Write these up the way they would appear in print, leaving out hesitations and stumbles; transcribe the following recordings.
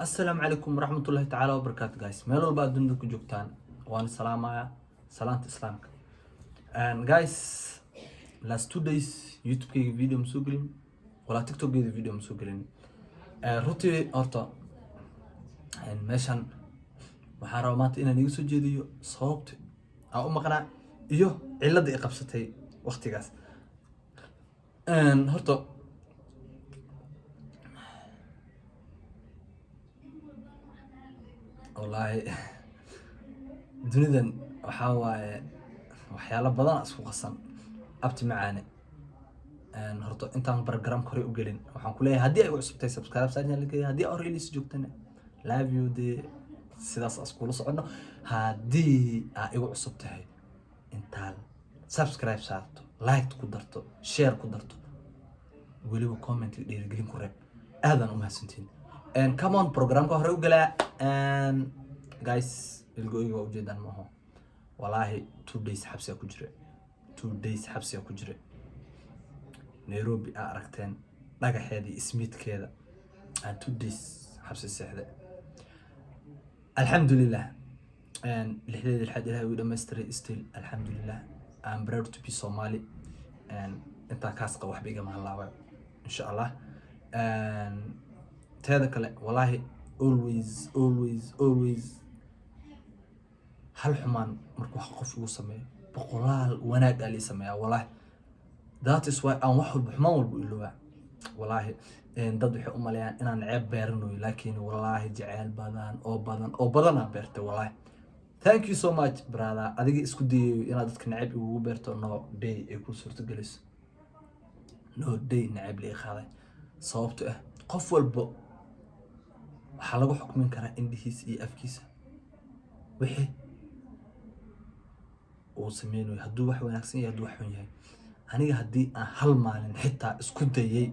Asalaamu calaykum waraxmatullahi tacaala wabarakaatu. Guys, meel walba aad dunida ku joogtaan, waan salaamayaa salaanta Islaamka. And guys, last 2 days YouTube-kayga video ma soo gelin, walaa TikTok-geyga video ma soo gelin. Runtii horta meeshan waxaan rabaa maanta inaan iga soo jeediyo sababta aan u maqnaa iyo cilladda i qabsatay waqtigaas. Horta wallaahi dunidan waxaa waaye waxyaalo badan isku qasan, abti macaane. Horta intaan programka hore u gelin, waxaan ku leeyahay, haddii ay u cusubtahay, subscribe saar channelkayga. Haddii hore ilis joogtana, love you. Dee sidaas iskula soconno. Haddii aa igu cusub tahay, intaan subscribe saarto, like ku darto, share ku darto, weliba comment dhiirigelin ku reeb. Aadaan u mahadsantiin. Come on, programka hore u galaa. Guys, ilgo-iga waa ujeedaan maaho. Walaahi 2 days xabsiga ku jira, 2 days xabsiga ku jira Nairobi. Aa aragteen dhagaxeeda iyo ismiidkeeda. Aan 2 days xabsi seexday, alxamdulilah. Lixdeeda lixaad Ilahay uu dhamaystiray. Still, alxamdulilah, I'm proud to be Somali. Intaa kaas qaba, waxba igama halaabay, insha Allah. Teeda kale, walaahi always, always, always hal xumaan markuu wax qof igu sameeyo, boqolaal wanaag aa lii sameeyaa. Walaahi that is why aan wax walba, xumaan walba iloobaa. Walaahi dad waxay u maleeyaan inaan ceeb beeranayo, laakiin walaahi jeceyl badan oo badan oo badan aan beertay. Walaahi thank you so much, brother. Adiga isku dayayo inaad dadka neceb igugu beerto, no day ay ku suurtagelayso, no day neceb la ii qaaday. Sababto ah qof walba waxaa lagu xukmin karaa indhihiisa iyo afkiisa wixii uu sameynayo, hadduu wax wanaagsan yahay, hadduu wax xun yahay. Aniga haddii aan hal maalin xitaa isku dayay,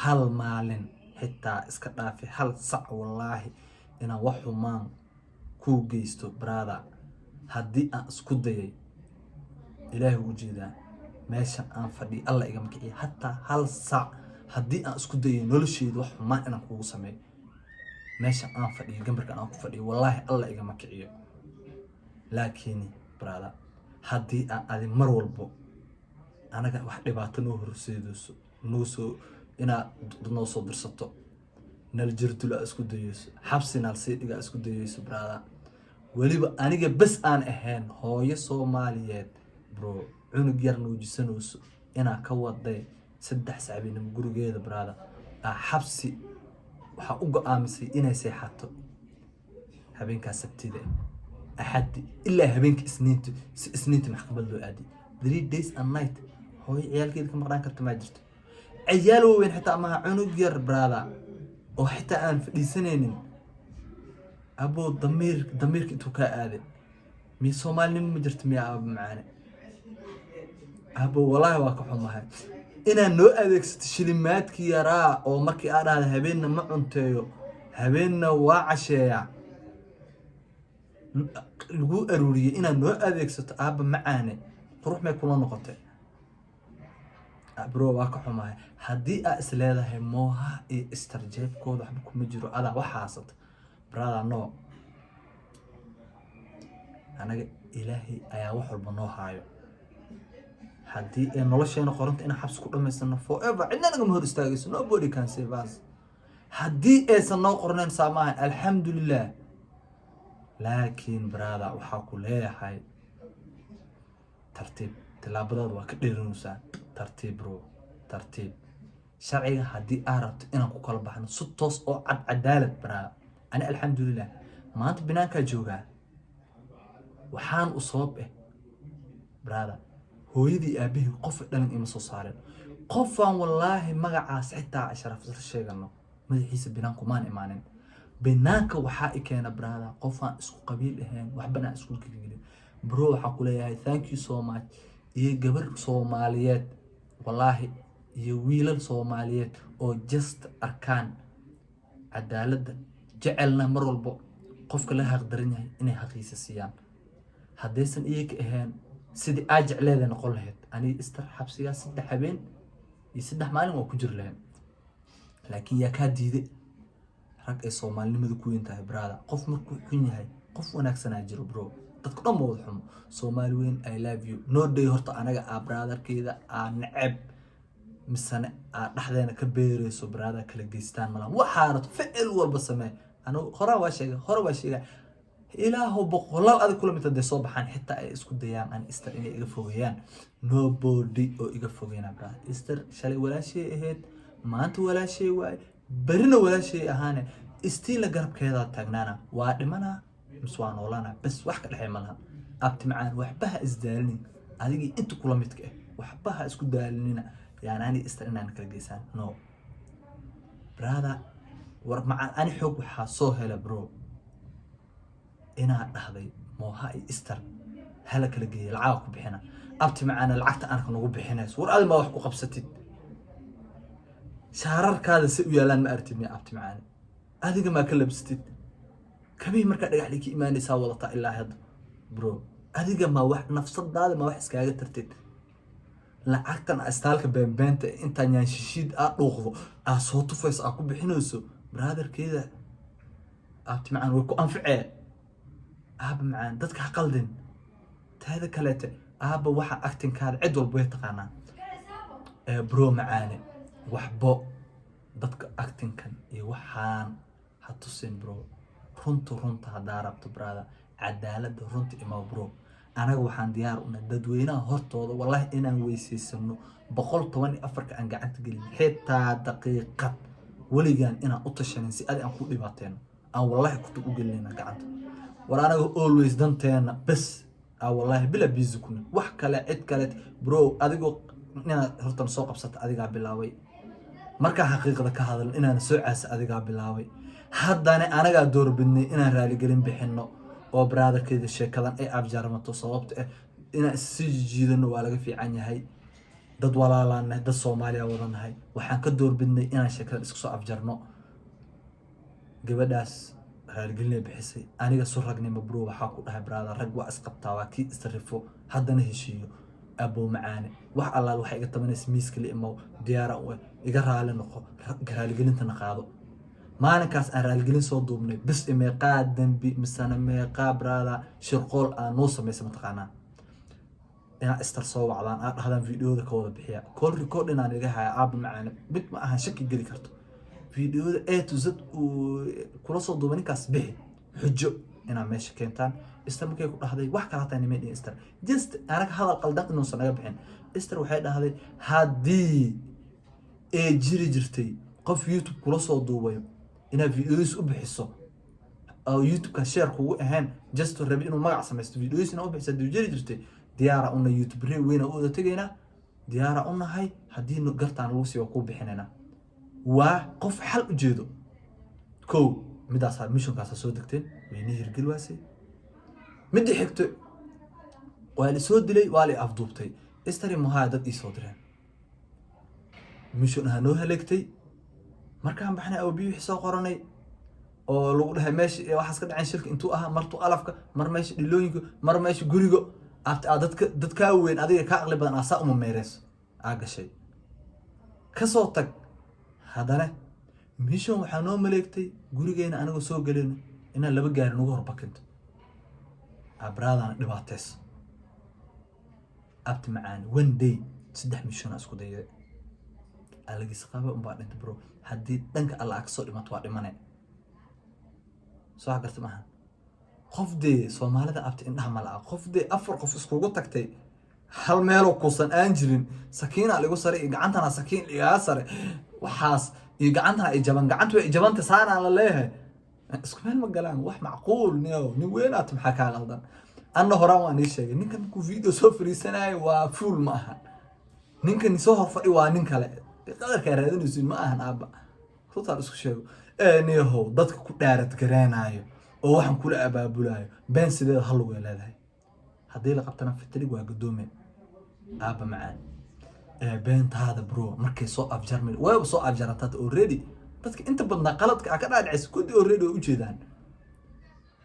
hal maalin xitaa iska dhaafay, hal sac, wallaahi inaan wax xumaan kuu geysto, brother, haddii aan isku dayay, Ilaahay u jeedaa meeshan aan fadhiyo, Alla igama kiciyo. Hataa hal sac haddii aan isku dayay nolosheyda wax xumaan inaan kugu sameeyo, meesha aan fadhiyo, gambarkan aan ku fadhiyo, wallaahi Alla igama kiciyo. Laakiin brother, haddii aan adi mar walbo anaga wax dhibaato noo horseedayso, noo soo inaad noo soo dirsato, nal jirdula isku dayeyso, xabsi nal sii dhiga isku dayeyso, brother, weliba aniga bes aan ahayn, hooyo Soomaaliyeed, bro, cunug yar nuujisanayso inaa ka waday 3 sacbinimo gurigeeda, brother, aa xabsi waxaa u go-aamisay inay seexato habeenkaas Sabtida, Axaddi ilaa habeenka Isniinta, si Isniinta maxkamad loo aadiy. 3 days and night hooyo ciyaalkeeda ka maqnaan karta maa jirto. Ciyaal waaweyn xitaa maha, cunug yar, brother, oo xitaa aan fadhiisanaynin. Abo, damiir, damiirka intuu kaa aaday? Miya Soomaalinimo ma jirto miya, aabo macaane? Abo, wallaahi waa ka xumahay inaad noo adeegsato shilimaadkii yaraa oo markii aa dhahda habeenna ma cunteeyo, habeenna waa casheeya, lagu aruuriyey. Inaad noo adeegsato, aaba macaane, qurux may kula noqotay? Bro, waa ka xumahay. Haddii aa is leedahay mooha iyo istarjeebkooda waxba kuma jiro, adaa waxaasata, brother, no. Anaga Ilaahay ayaa wax walba noo haayo. Haddii ay nolosheena qoranta inaan xabsi ku dhamaysano forever, cidna nagama hor istaagayso. Nobody can save us. Haddii aysan noo qornayn, saamahan, alxamdulilah. Laakiin brother, waxaa ku leeyahay tartiib, tillaabadaada waa ka dheerinaysaa. Tartiib, bro, tartiib. Sharciga haddii aa rabto inaan ku kala baxno si toos oo cad, cadaalad, brother, ani alxamdulilah maanta banaankaa joogaa. Waxaan u sabab brother, hooyadii, aabihii qof dhalin ima soo saareen. Qofaan wallaahi magacaas xitaa sharaf isla sheegano madaxiisa binaanku maan imaanin. Banaanka waxaa i keena, brother, qofaan isku qabiil ahayn, waxbana aan isku gelgelin. Bro, waxaa ku leeyahay thank you so much. Iyo gabar Soomaaliyeed, wallaahi, iyo wiilal Soomaaliyeed oo just arkaan cadaaladda jecelna, mar walbo qofka la haqdaran yahay inay haqiisa siiyaan. Haddaysan iyaga ahayn, sidii aa jecleeda noqon lahayd, aniga istar xabsigaa 3 habeen iyo 3 maalin waa ku jiri lahayd. Laakiin yaa kaa diiday? Rag ay Soomaalinimadu ku weyn tahay, brother. Qof markuu xun yahay, qof wanaagsanaa jiro, bro. Dadka dhan ma wada xumo. Soomaali weyn, I love you. No day horta anaga aa brotherkeeda aa neceb misane aa dhexdeena ka beereyso, brother, kala geystaan malaha. Waxaa rabto ficil walba samee. Anigu horaa waa sheegay, hore waa sheegay, Ilaahu boqolaal adig kula mid hadday soo baxaan, xitaa ay isku dayaan an Easter inay iga fogeeyaan, nobody oo iga fogeyna, brother. Easter shalay walaashay ahayd, maanta walaashay waaye, berina walaashay ahaane. Istiila garabkeedaa taagnaana. Waa dhimanaa mise waa noolaana, bes, wax ka dhexey ma lahan. Abti macaan, waxba ha isdaalinin. Adigii inta kula midka ah, waxba ha isku daalinina. Yani ani Easter inaan kala geysaan, no, brother. War macaan, ani xoog waxaa soo hela, bro, inaad dhahday Mooha iyo Easter hala kala geeya, lacaga ku bixina. Abti macaana, lacagta aanka nagu bixinayso, war adi maa wax ku qabsatid? Shaararkaada si u yaalaan ma aragtid miya? Abti macaane, adiga maa ka labsatid? Kabihii markaa dhagaxlii ka imaanaysaa wadataa ilaa hadda, bro. Adiga ma wax nafsadaada ma wax iskaaga tartid? Lacagtan istaalka beenbeenta intaa nyaanshishiid aad dhuuqdo, aad soo tufayso, aad ku bixinayso brotherkeeda, abti macaan, way ku anficee. Aaba macaan, dadka ha qaldin. Taada kaleete, aaba, waxa actingkaada cid walba way taqaanaa. Ee bro macaane, waxbo dadka actingkan iyo waxaan ha tusin, bro. Runta, runta haddaa rabto, brother, cadaaladda runta imaw, bro. Anaga waxaan diyaar una dadweynaha hortooda, wallahi, inaan weyseysano 114-ka aan gacanta gelin, xitaa daqiiqad weligaan inaan u tashanin si adi aan ku dhibaateeno, aan wallahi kutub u gelinayna gacanta. War anaga always danteena bes aa, wallahi bila busy kuna wax kale cid kale, bro. Adigoo inaad hortan soo qabsata adigaa bilaabay. Markaa xaqiiqda ka hadalno, inaan soo caasa adigaa bilaabay. Haddana anagaa doorbidnay inaan raaligelin bixino oo brotherkeeda sheekadan ay abjarmato, sababta ah inaan issii jijiidano waa laga fiican yahay. Dad walaalaanahay, dad Soomaaliya wadanahay. Waxaan ka doorbidnay inaan sheekadan isku soo afjarno. Gabadhaas raaligelinay bixisay. Aniga su ragnimo, bro, waxaa ku dhahay, brother, rag waa isqabtaa, waa kii isrifo haddana heshiiyo. Abow macaane, wax allaal waxay iga tabanaysa miiska la imow, diyaara u iga raali noqo, raaligelintana qaado. Maalinkaas aan raaligelin soo duubnay bis, meeqaa dembi misana meeqaa, brother, shirqool aan noo samaysay mataqaanaa? Inaad Istar soo wacdaan, aad dhahdaan videoda ka wada bixiya, call record inaan iga haya. Aaba macaane, mid ma ahan shaki geli karto. Videoda A to Z uu kula soo duubay ninkaas bixi, xujo inaad meesha keentaan. Istar markay ku dhahday wax kale hataa nimay dhihin. Istar just anaga hadal qaldan inuusan naga bixin. Istar waxay dhahday, haddii ee jiri jirtay qof YouTube kula soo duubayo inaad videoyis u bixiso oo YouTube-ka share kugu ahayn, just rabi inuu magac samaysto, videoyis inaad u bixiso haddii jiri jirtay, diyaara una YouTube re weyna u wada tegaynaa, diyaara u nahay. Haddii gartaan lagu sii, waa kuu bixinaynaa. Waa qof xal u jeedo. Kow, midaasaa missionkaasa soo degteen, wayna hirgel waasay. Midda xigto, waa la soo dilay, waa la afduubtay. Istari Mohaa dad ii soo direen, mission ahaa noo haleegtay. Markaan baxnay awbi wixii soo qoranay oo lagu dhahay meesha waxaas ka dhaceen, shilka intuu ahaa, martuu alafka mar, meesha dhilooyinka mar, meesha guriga abta aa dadka dadkaa weyn, adiga kaa aqli badan, aa saa uma meereyso aa gashay. Kasoo tag, haddana mission waxaa noo maleegtay gurigeena anigoo soo gelino inaan laba gaari nagu horbakinto, abraadana dhibaateyso. Abti macaani, one day saddex mission aa isku dayday. Alagiis qaba unbaa dhinta, bro. Haddii dhanka Alla aa kasoo dhimato, waa dhimane. Soo garta maaha? Qof dee Soomaalida, abti, indhaha ma la'a. Qof dee afar qof iskugu tagtay hal meeloo kuusan aan jirin, sakiina ligu sare iyo gacantana sakiin igaga sare, waxaas iyo gacantana ay jaban, gacanta way jabanta, saanaa la leeyahay, isku meel ma galaan. Wax macquul niyo, nin weynaat, maxaa kaa qaldan? Anna horaan waan ii sheegay, ninkan markuu video soo fariisanayo waa fuul ma ahan. Ninkan soo horfadhi waa nin kale, qadarkaa raadinaysin ma ahan. Aabba, runtaan isku sheego. Niyahow, dadka ku dhaarad garaanayo oo waxaan kula abaabulayo, been sideeda hal lugay leedahay. Haddii la qabtana fitrig waa gadoome. Aabba macaan, beentaada, bro, markay soo afjarmi, wayba soo afjarantaata already. Dadka inta badnaa qaladka aa ka dhaadhicaysa kudi already way ujeedaan.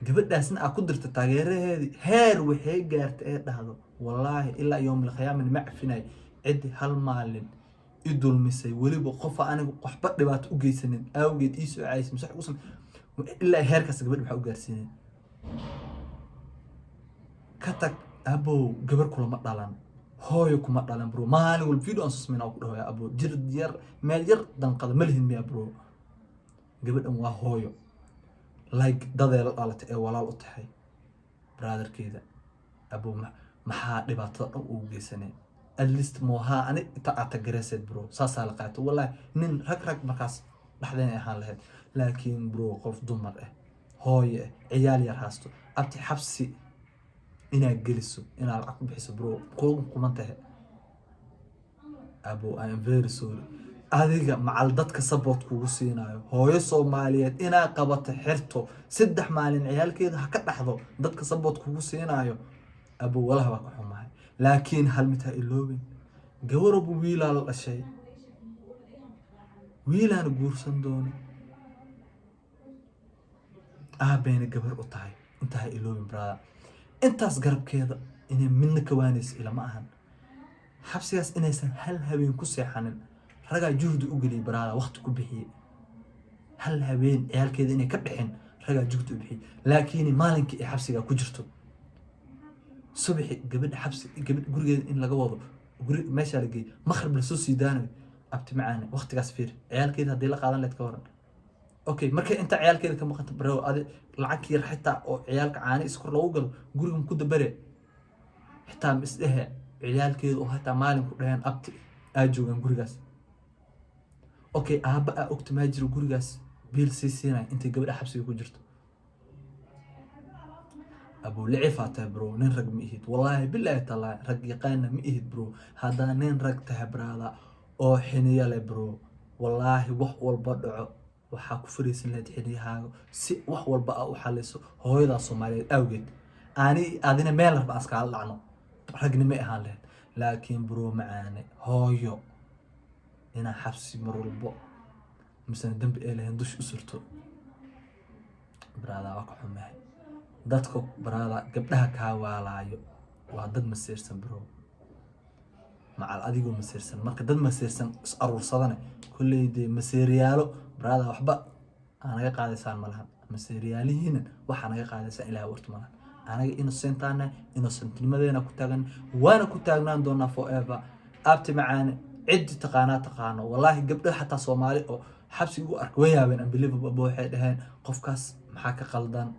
Gabadhaasna aa ku dirta taageeraheedii, heer waxay gaartay ee dhahdo, wallaahi ilaa yowm alqiyaama ma cafinay ciddi hal maalin i dulmisay, weliba qofa anigu waxba dhibaato u geysanin awgeed ii soo caysay mise wax ugu samay. Ilaa heerkaas gabadh maxaa u gaarsiinay? Ka tag, abow. Gabar kulama dhalan, hooyo kuma dhalan, bro. Maalin walba video aan soo sameynaa ku dhahoya, abo, jir yar, meel yar danqada ma lihin miya, bro? Gabadhan waa hooyo, like dadee la dhalatay ee walaal u tahay brotherkeeda. Abo, maxaa dhibaatada dhan ugu geysanay? At least mohaa ani inta aad tagareseed, bro, saasaa la qaato. Wallahi nin rag rag markaas dhexdeen ay ahaan lahayd, laakiin bro, qof dumar ah, hooye ah, ciyaal yar haasto, abti, xabsi inaad geliso, inaad lacag ku bixiso, bro, kugu kuman tahay. Abo, I am very sorry. Adiga macal dadka support kugu siinayo, hooyo Soomaaliyeed inaad qabato, xirto, 3 maalin ciyaalkeeda ha ka dhaxdo, dadka support kugu siinayo, abo, walaha waa ka xumahay. Laakiin hal mid ha iloobin: gabarobu wiilaa la dhashay, wiilaana guursan doono, aabayna gabar u tahay. Intaa ha iloobin, brother. Intaas garabkeeda inay midna ka waanayso ilama ahan. Xabsigaas inaysan hal habeen ku seexanin ragaa juhdi u geliyay, brother, waqti ku bixiyey. Hal habeen ciyaalkeeda inay ka dhixin ragaa juhdi u bixiyey. Laakiin maalinkii ay xabsigaa ku jirto, subaxi gabadha xabsi, gabadh gurigeeda in laga wado, guri meeshaa la geeyey, maqrib lasoo sii daanayo. Abti macaane, waqtigaas fiir, ciyaalkeeda haddii la qaadan lahayd, ka waran? Okay, markay inta ciyaalkeeda ka maqanta, bro, adi lacag yar xitaa oo ciyaalka caani iskor loogu galo guriga ku dabare, xitaa ma isdhehe ciyaalkeedu oo hataa maalin ku dhaheen abti aa joogaan gurigaas? Okay, aabba aa ogta maa jiro gurigaas biil sii siinaya intay gabadha xabsiga ku jirto? Abu licifaa tahay, bro. Nin rag ma ihid, wallaahi bilaahi tallaahi, rag yaqaana ma ihid, bro. Haddaa nin rag tahay, brother, oo xiniya leh, bro, wallaahi wax walba dhaco waxaa ku fariisan lahayd xiniyahaaga si wax walba aa u xaliso hooyadaa Soomaaliyeed awgeed. Ani adina meel raba aan iskaala dhacno, ragnimay ahaan lahayd. Laakiin bro macaane, hooyo inaa xabsi mar walbo misena dembi ay lahayn dusha u surto, brother, waa ka xumahay. Dadka, brother, gabdhaha kaa waalaayo waa dad masiirsan, bro, macal adigoo masiirsan. Marka dad masiirsan is aruursadane, kolley dee masiiriyaalo, brother, waxba aa naga qaadaysaan ma lahan. Masiiriyaalihiina waxaa naga qaadaysaan Ilaah wartu malahan. Anaga innocentaana, innocentnimadeena ku taagan, waana ku taagnaan doonaa forever. Abti macaane, ciddi taqaanaa taqaano. Wallaahi gabdho xataa Soomaali oo xabsi ugu arka way yaabeen. Unbelievable, abo, waxay dhaheen: "Qofkaas maxaa ka qaldan?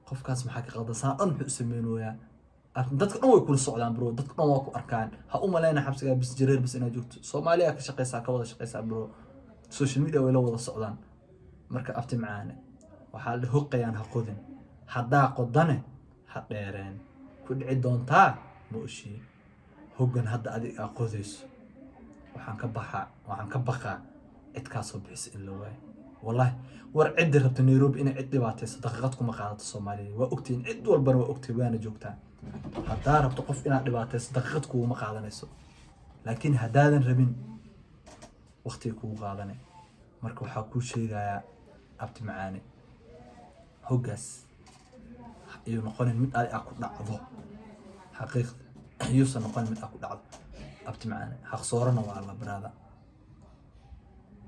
Qofkaas maxaa ka qaldan? Saan dhan muxuu u sameynooyaa?" Dadka dhan way kula socdaan, bro. Dadka dhan waa ku arkaan. Ha u maleyna xabsigaa bis jareer bis inaad joogto. Soomaaliya ka shaqeysaa, ka wada shaqeysaa, bro. Social media way la wada socdaan. Marka abti macaane, waxaa la hoqayaan ha qodin, haddaa qodane ha dheereen, ku dhici doontaa ma oshii. Hoggan hadda adig aa qodayso, waxaan ka baxaa, waxaan ka baqaa cid kaasoo bixisa in la waayo. Wallahi war ciddi rabta Nairobi inay cid dhibaatayso daqiiqad kuma qaadato. Soomaaliya waa ogtihiin, cid walbana waa ogtihiin, waana joogtaa. Haddaa rabto qof inaad dhibaatayso, daqiiqad kuguma qaadanayso, laakiin haddaadan rabin, waqtiga kugu qaadanay. Marka waxaa kuu sheegayaa, abti macaane, hoggaas iyuu noqonin mid adi aa ku dhacdo. Xaqiiqda yuusan noqonin mid aa ku dhacdo, abti macaane. Xaqsoorana waa alla, brother.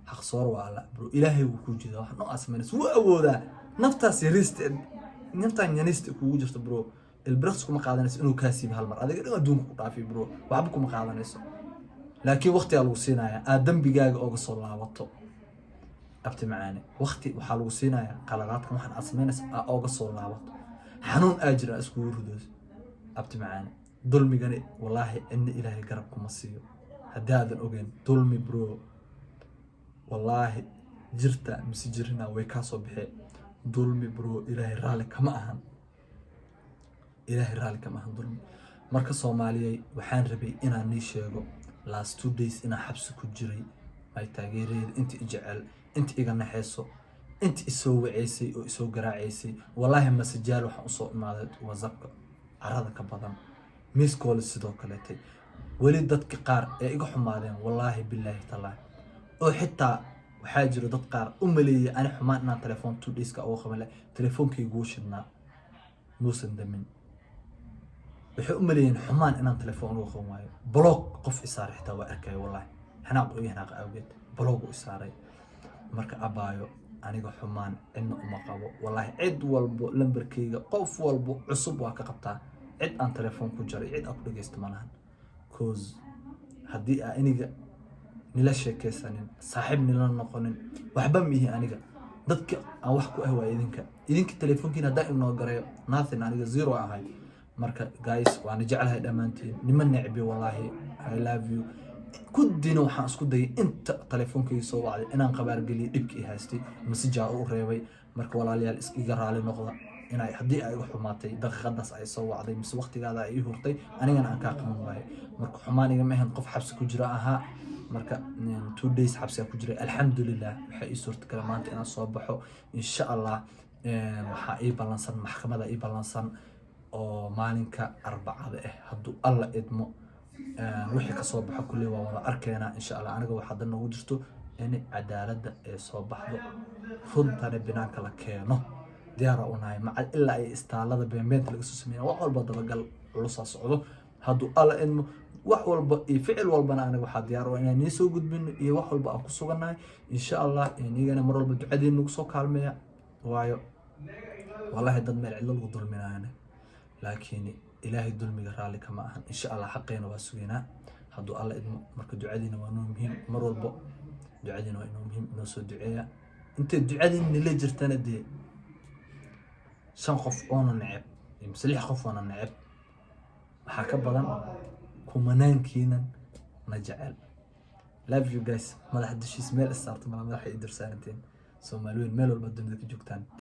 Xaqsoor waa alla, bro. Ilaahay wuu kuu jeedaa wax noo aa samaynaysa, wuu awoodaa. Naftaas yariista, naftaan yaniista kugu jirto, bro, ilbiriqs kuma qaadanayso inuu kaa siibo hal mar, adiga dhan adduunka ku dhaafiyo, bro. Waxba kuma qaadanayso, laakiin waqtigaa lagu siinayaa aad dembigaaga oga soo laabato. Abti macaane, waqti waxaa lagu siinayaa qaladaadkan waxaan aad samaynaysa aa oga soo laabato. Xanuun aa jira aa iskugu ridooso. Abti macaane, dulmigani wallaahi cidna Ilaahay garab kuma siiyo. Haddaadan ogeyn dulmi, bro, wallaahi jirta mise jirina way kaa soo baxee. Dulmi, bro, Ilaahay raalli kama ahan. Ilaahay raalli kama ahan dulmi. Marka Soomaaliyey, waxaan rabay inaan nii sheego last 2 days inaan xabsi ku jiray. May taageeradeeda, inta i jecel, inta iga naxeyso, inta isoo waceysay oo isoo garaaceysay, wallaahi masajaal waxaan usoo imaaday WhatsAppka carada ka badan, miskoole sidoo kaleetay. Weli dadka qaar ee iga xumaadeen, wallaahi bilaahi tallaahi, oo xitaa waxaa jiro dad qaar u maleeyay ani xumaan inaan telefoon 2 dayska uga qaban lahay. Telefoonkaygu wuu shidhnaa, muusan damin. Waxay u maleeyeen xumaan inaan telefoon uga qaban waayo. Block qof isaaray xitaa waa arkaya, wallaahi xanaaq iyo xanaaq awgeed block u isaaray. Marka abaayo Aniga xumaan cidna uma qabo, wallaahi. Cid walbo lambarkeyga, qof walbo cusub waa ka qabtaa. Cid aan telefoon ku jaray, cid aan ku dhageysto ma lahan, 'cause haddii aa iniga nila sheekeysanin, saaxiib nila noqonin, waxba miihi aniga. Dadka aan wax ku ah waa idinka. Idinka telefoonkiina haddaan ignore gareeyo, nothing, aniga zero ahay. Marka guys, waana jeclahay dhammaantiin, nima necbi, wallaahi, I love you. Kuddina waxaan isku dayay inta telefoonkayga soo wacday inaan qabaargeliyay dhibkii haystay, message-aa u reebay. Marka walaalayaal, is iga raali noqda inay haddii ay iga xumaatay daqiiqadaas ay soo wacday, mise waqtigaada ay ii hurtay, anigana aan kaa qaban waayay. Marka xumaan igama ahayn, qof xabsi ku jira ahaa. Marka 2 days xabsiga ku jiray. Alxamdulilah, waxaa ii suurtagalay maanta inaan soo baxo, insha Allah. Waxaa ii ballansan maxkamada ii ballansan oo maalinka Arbacada ah, hadduu Alla idmo. Wixii kasoo baxo kulley waa wada arkeynaa, insha Allah. Aniga waxaa dan noogu jirto in cadaaladda ay soo baxdo, runtana binaanka la keeno. Diyaara u nahay macal ilaa ay istaalada beenbeenta laga soo sameeya. Wax walba dabagal culusaa socdo, hadduu Alla idmo. Wax walba iyo ficil walbana aniga waxaa diyaar u ah inaan nii soo gudbino iyo wax walba aan ku sugannahay, insha Allah. Iyagana mar walba ducadeen nagu soo kaalmeeya, waayo wallahi dad meel cidlo lagu dulminaayane, laakiin Ilaahay dulmiga raalli kama ahan. Insha Allah, xaqeena waa sugaynaa, hadduu Alla idmo. Marka ducadiina waa noo muhiim mar walbo, ducadiina waa inoo muhiim. Inoo soo duceeya. Intay ducadiina nila jirtana, dee shan qof oona neceb mise lix qof oona neceb waxaa ka badan kumanaankiinan na jecel. Love you guys. Madaxa dushiis meel issaarto mala madaxa i dursaaranteen. Soomaali weyn, meel walba dunida ka joogtaan.